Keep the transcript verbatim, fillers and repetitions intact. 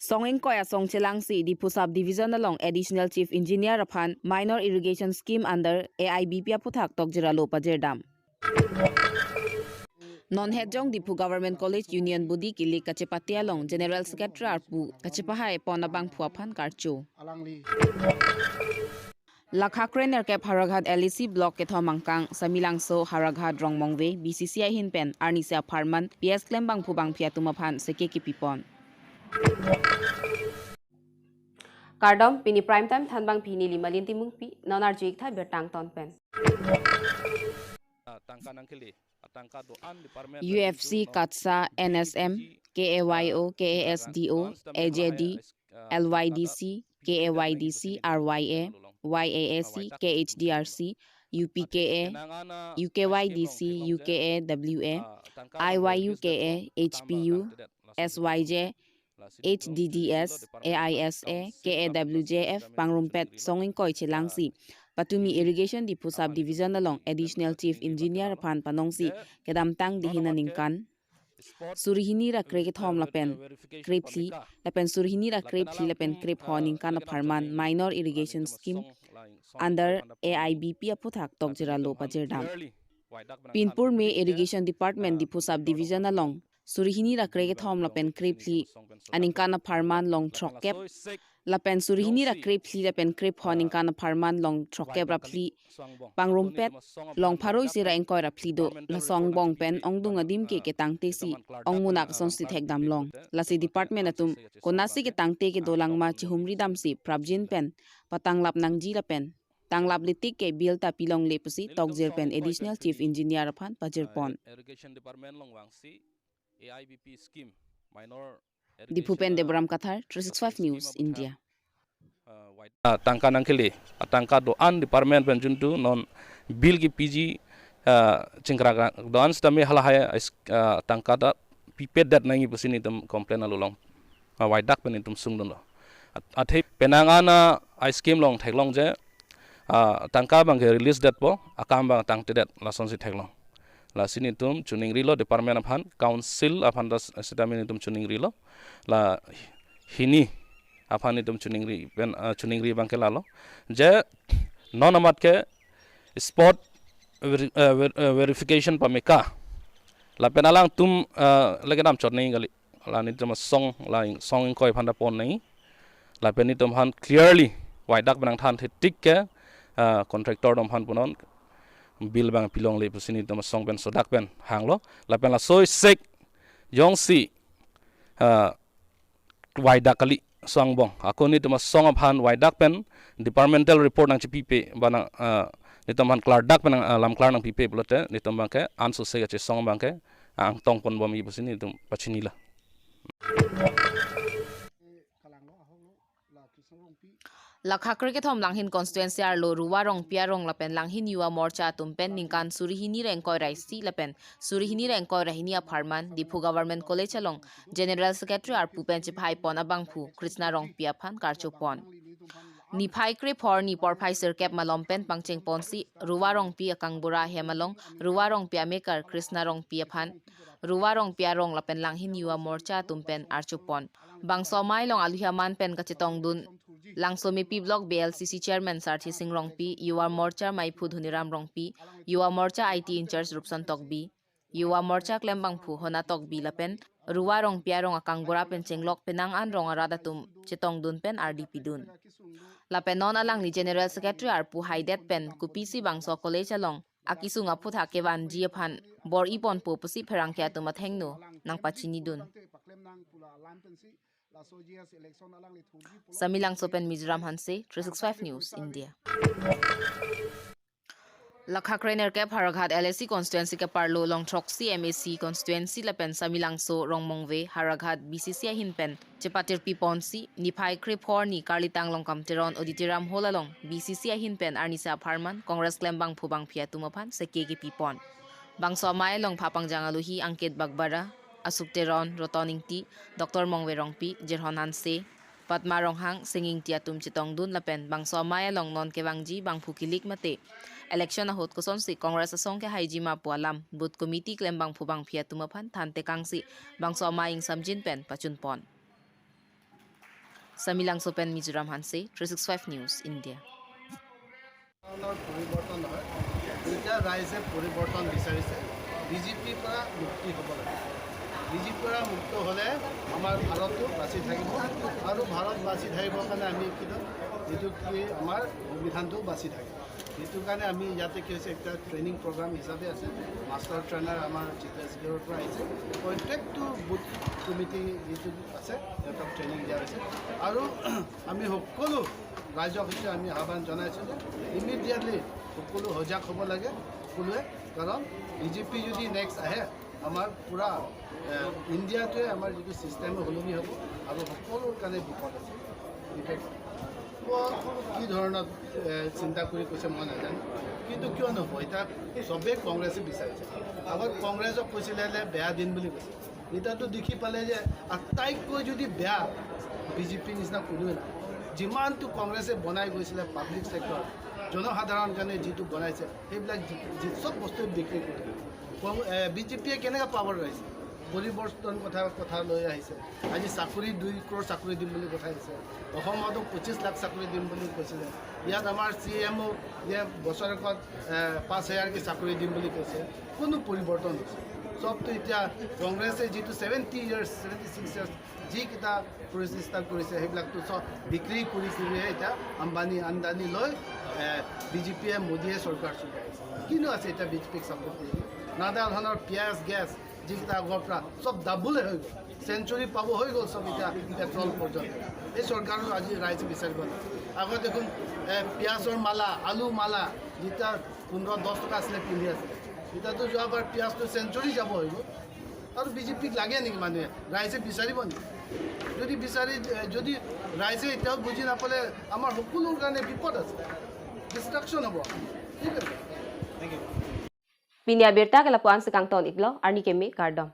Song ingkoi asong chelangsi Diphu Sub Division along Additional Chief Engineer aphan Minor Irrigation Scheme under A I B P aphuthak tokjir alo pajirdam. Non Hetjong Diphu Government College Union Body kilik kachepate along General Secretary arpu kachepahai pon abangphu aphan karcho. Lakha krenerkep Howraghat L A C Block kethom angkang Samelangso Howraghat Rongmongve B C C ahin pen arnisi apharman P S klembangphu bangphi atum aphan seke kipipon. Kardom, pini Prime Time thanbangpi neli Malin Timungpi, non arju-ik tha birta angton pen. Ah, tangka nangkele, ah, tangka do-an department U F C, pen jun-tu non KATSA, N S M, K A Y O, K A S D O, A J D, L Y D C, K A Y D C, R Y A, Y A A C, K H D R C, U P K A, U K Y D C, U K A W A, I Y U K A, H P U, S Y J, H D D S, A I S A, K A W J F pangrumpet song ingkoi chelangsi patumi Irrigation Diphu Sub Division along Additional Chief Engineer aphan panongsi kedamtang dihin aningkan suri hini ra krekethom lapen krephli, lapen suri hini ra krephli lapen krepho aningkan apharman Minor Irrigation Scheme under A I B P aphuthak tokjir alo pajirdam. Pinpur me Irrigation Department Diphu Sub Division along suri hini ra krekethom lapen krephli aningkan apharman long throkkep, lapen suri hini ra krephli lapen krepho aningkan apharman long throkkep ra phli pangrumpet, long pharo isi ra ingkoi ra phli do, laso angbong pen ongdung adim ke ketangtesi ongmunak asonsi thekdam long. Lasi department atum konatsi ketangte kedolang ma chihumri damsi prapjin pen patanglap nangji lapen tanglap letik ke bill ta pilongle pusi tokjir pen Additional Chief Engineer aphan pajirpon. Irrigation Department along vangsi A I B P scheme, Minor Diphu pen Irrigation, Debram Kathar, three six five News, India. Ah, tangka nangkele, ah, tangka do-an department pen jun-tu non bill kipiji, ah, chingkrak do-an sitame halahai, ah, tangka ta pipedet nangji pusi netum complain along, ah, waidak pen netum sungdunlo. At-, athe penang an a scheme along theklongji, ah, tangka abangke release detpo, akam abang tangtedet, lasonsi theklong. Lasi netum chiningrilo department aphan, council aphan ta sitame netum chiningrilo. La hini aphan netum chiningri pen, ah, chiningri abangke lalo. Je non amat ke spot veri-, eh, ver-, eh, verification pameka. Lapen alangtum, eh, lake dam chot nangji kali. La netum asong, la ing-, song ingkoi aphan ta pon nangji. Lapen netum aphan clearly waidak pen nangthan thetik ke, eh, contractor atum aphan punon bill abang pilongle pusi netum asong pen sodak pen hanglo. Lapen laso isek jongsi, eh, waidak kali so angbong, ako netum asong aphan waidak pen departmental report nangchipipe, ba nang, ah, netum aphan klardak pen nang, ah, lam klar nangpipe pulote netum abangke ansose kachesong abangke, ah, angtong ponbomji pusi netum pachinilo. Lakha krekethom Langhin constituency arlo Ruwa Rongpi arong lapen Langhin Yuva Morcha atum pen ningkan suri hini ra ingkoi ra isi lapen suri hini ra ingkoi ra hini apharman Diphu Government College along General Secretary arpu pen chephaipon abangphu Krishna Rongpi aphan karchopon. Niphai krepho arni porphai sirkep malom pen pangchengponsi Ruwa Rongpi akangbura ahem along Ruwa Rongpi amekar Krishna Rongpi aphan Ruwa Rongpi arong lapen Langhin Yuva Morcha atum pen archopon. Bangso amei along aluhi aman pen kachetongdun Langsomepi Block B L C C Chairman Sarthi Sing Rongpi, Yuva Morcha meiphu Dhoniram Rongpi, Yuva Morcha I T in-charge Rupson Tokbi, Yuva Morcha klembangphu Hona Tokbi lapen Ruwa Rongpi arong akangbura pen chenglok penang an rong arat atum chetongdun pen ardi pidun. Lapen non alangli General Secretary arpu haidet pen kopisi bangso college along akesung aphuthak kevanji aphan bor-iponpo pusi pherangke atum athengno nangpachinidun. Samelangso pen Mizoram Hanse, three six five News, India. Lakha krenerkep Howraghat L A C constituency keparlo long throksi M A C constituency lapen Samelangso, Rongmongve, Howraghat B C C ahin pen chepatirpiponsi niphai krepho arni Karlitang Longkam Teron Auditorium Hall along B C C ahin pen arnisi apharman Congress klembangphu bangphi atum aphan seke kipipon. Bangso amei along phapangjang aluhi Ankit Bagbara, Asuk Teron, Roton Ingti, Doctor Mongve Rongpi, Jirhon Hanse, Padma Ronghang, Sing Ingti atum chetongdun lapen bangso amei along non kevangji bangphu kilik mate election ahut kosonsi Congress asong kehaiji ma pu alam booth committee klembangphu bangphi atum aphan thantekangsi bangso amei ingsamjin pen pachunpon. Samilangso pen Mizoram Hanse, three six five News India. ধৰণৰ পৰিৱৰ্তন নহয়। দুইটা ৰাইজে পৰিৱৰ্তন বিচাৰিছে। বিজেপিৰ পৰা মুক্তি হ'ব লাগে। বিজেপিৰ পৰা মুক্ত হ'লে আমাৰ ভাৰতটো বাচি থাকিব আৰু ভাৰত বাচি থাকিবৰ কাৰণে আমি কি কৰিম? যিটো কি আমাৰ সংবিধানটো বাচি থাকিব। সেইটো কাৰণে আমি ইয়াতে কি হৈছে, একটা ট্ৰেইনিং প্ৰগ্ৰাম হিচাপে আছে, মাষ্টাৰ ট্ৰেইনাৰ আমাৰ জিতেশ গিৰৰ পৰা আহিছে, প্ৰত্যেকটো বুথ কমিটি যিটো আছে সিহঁতক ট্ৰেইনিং দিয়া হৈছে। আৰু আমি সকলো ৰাইজক হৈছে আমি আহ্বান জনাইছোঁ যে ইমিডিয়েটলি সকলো সজাগ হ'ব লাগে সকলোৱে, কাৰণ বিজেপি যদি নেক্সট আহে আমাৰ পূৰা এ, ইণ্ডিয়াটোৱে আমাৰ যিটো ছিষ্টেম সলনি হ'ব আৰু সকলোৰ কাৰণে বিপদ আছে। বিপদ কি ধৰণত এ, চিন্তা কৰি কৈছে মই নাজানো, কিন্তু কিয় নহ'ব, এতিয়া চবেই কংগ্ৰেছে বিচাৰিছে। আগত কংগ্ৰেছক কৈছিলে যে বেয়া দিন বুলি কৈছে, এতিয়াতো দেখি পালে যে আটাইতকৈ যদি বেয়া বিজেপিৰ নিচিনা কোনোৱে নাই। যিমানটো কংগ্ৰেছে বনাই গৈছিলে পাব্লিক ছেক্টৰ, জনসাধাৰণ কাৰণে যিটো বনাইছে সেইবিলাক যি- যি চব বস্তুৱে বিক্ৰী কৰি দিলে। কং- এ, বিজেপিয়ে কেনেকৈ পাৱাৰ আহিছে? পৰিৱৰ্তন কথা কথা লৈ আহিছে। আজি চাকৰি দুই ক্ৰ'ৰ চাকৰি দিম বুলি কথা আহিছে। অসমতো পঁচিছ লাখ চাকৰি দিম বুলি কৈছিলে। ইয়াত আমাৰ চি ই এমো যে বছৰেকত এ, পাঁচ হাজাৰকৈ চাকৰি দিম বুলি কৈছে। কোনো পৰিৱৰ্তন হৈছে? চবটো এতিয়া কংগ্ৰেছে যিটো seventy years, seventy six years যিকেইটা প্ৰচেষ্টা কৰিছে সেইবিলাকতো চব বিক্ৰী কৰি কৰিহে এতিয়া আম্বানী আদানী লৈ বিজেপিয়ে মোদীয়ে চৰকাৰ চলাই আছে। কিনো আছে এতিয়া বিজেপিক ছাপোৰ্ট কৰি? নানা ধৰণৰ পিঁয়াজ গেছ যিকেইটা আগৰ পৰা চব ডাবুলে হৈ গ'ল, চেঞ্চুৰী পাব হৈ গ'ল চব, এতিয়া পেট্ৰল পৰ্যন্ত। এই চৰকাৰক আজি ৰাইজে বিচাৰিব লাগে। আগত দেখোন এ, পিঁয়াজৰ মালা, আলু মালা যেতিয়া পোন্ধৰ দহ টকা আছিলে পিন্ধি আছিলে, এতিয়াতো যোৱাবাৰ পিঁয়াজটো চেঞ্চুৰী যাব হৈ গ'ল। আৰু বিজেপিক লাগে নেকি মানুহে? ৰাইজে বিচাৰিব নেকি? যদি বিচাৰি এ, যদি ৰাইজে এতিয়াও বুজি নাপালে আমাৰ সকলোৰ কাৰণে বিপদ আছে, ডিষ্ট্ৰাকশ্যন হ'ব। ঠিক আছে। Pini abirta ke lapu-an si kangton iklo, arni keme kardom.